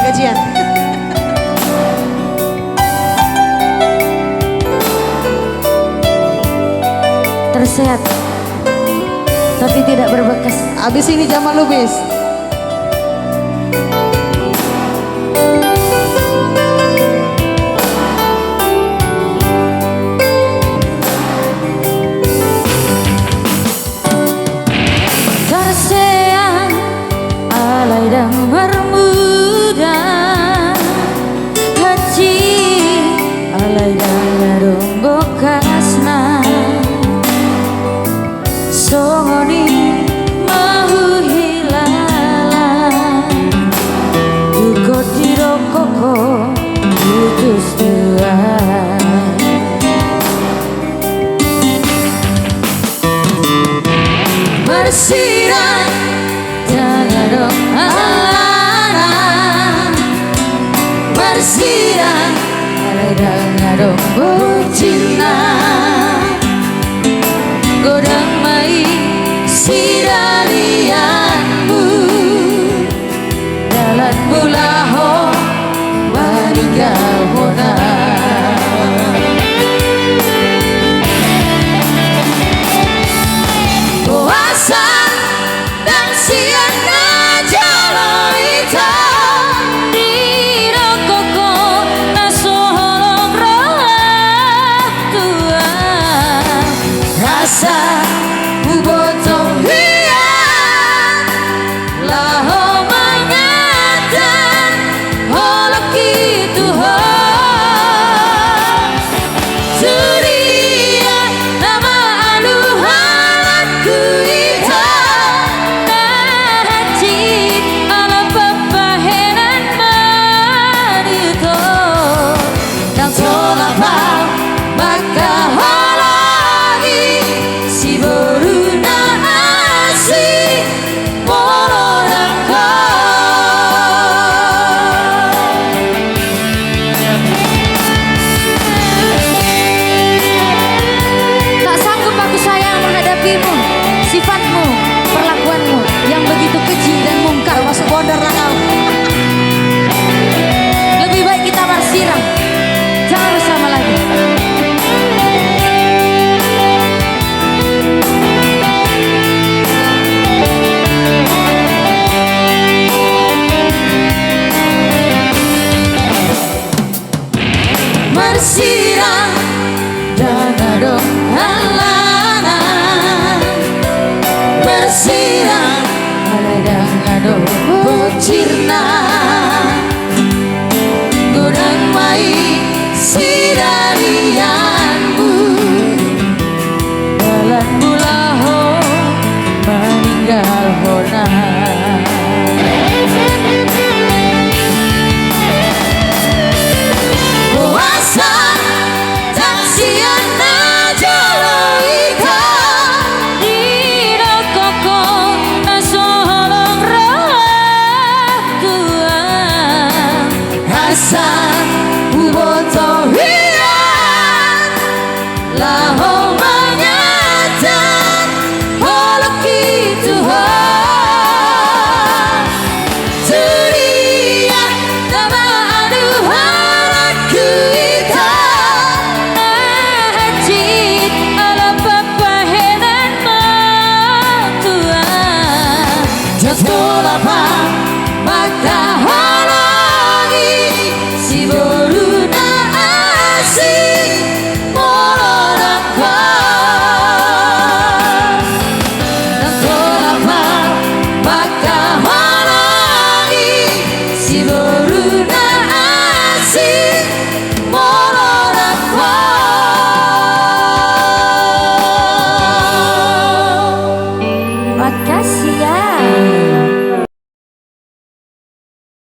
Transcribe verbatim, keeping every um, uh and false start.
Gajian. Terseat, tapi tidak berbekas. Habis ini zaman lubis. Terseang alai ndang marmuda, hansit alai ndang adong bekasna. Songon i ma huhilala, dungkon didok ho putus tuan. Marsirang ndang adong alana, marsirang alai ndang adong buccinna. Godang ma i sidalianmu, dalanmu laho maninggalhon au. Boasa ndang sian na jolo hita didok ho na so holong roha Tuhan? Asa huboto hian laho mangantusi holongki tu ho. Sude nama aluhanku hita, na hansit ala pambahenan manito. Ndang tolap au mangkaholongi si boru na asing molo ndang ho. Tak sanggup aku sayang menghadapimu, sifatmu, perlakuanmu yang begitu keji dan mungkar. Masuk bondar lah kau. Lebih baik kita marsirang. Jangan bersama lagi. Marsirang